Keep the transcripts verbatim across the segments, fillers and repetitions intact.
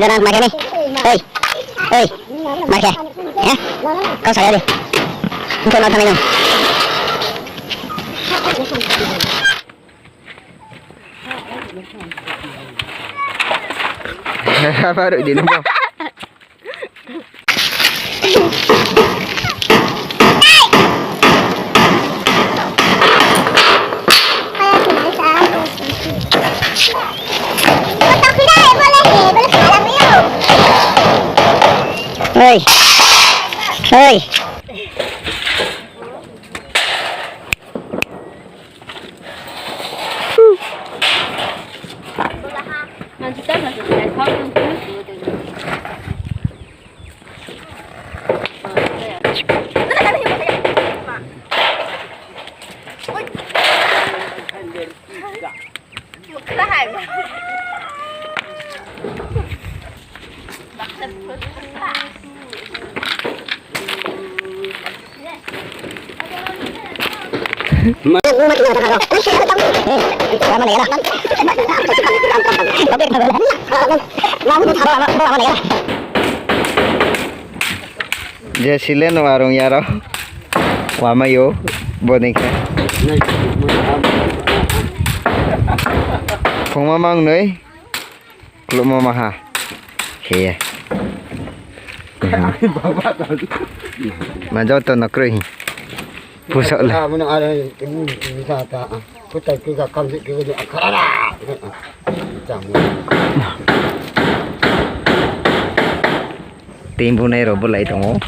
Nang ma khe ni. Oi. Oi. Ma khe. He? Kau sa ya de. Nko no thang nang. Baru di nang. Oi. Oi. Je sile no arung ya rao. Wamai yo, bo ni khe. Phungma mang noi, kluhmo maha. Khe ye. Ma joto no kroi. Pusa le. Abo no are, sa ta. Kutai khe ka kam se khe ka akara. Chamo. Tin bunai rao bulai tong ou.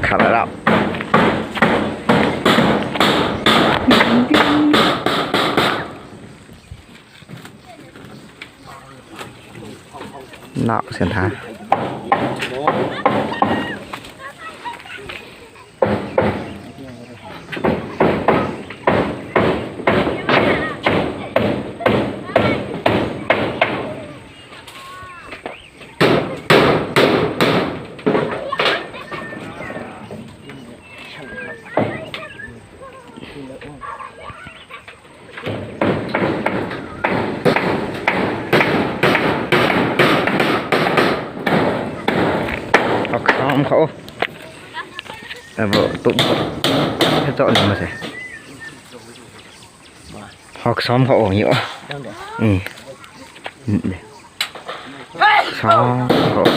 Khalarao. Nao se tha. Hoksam kha ou. Abo tuh. Khe chouh ni ma se. Hoksam kha ou yo. Hmm. Hmm, de. Hoksam kha ou.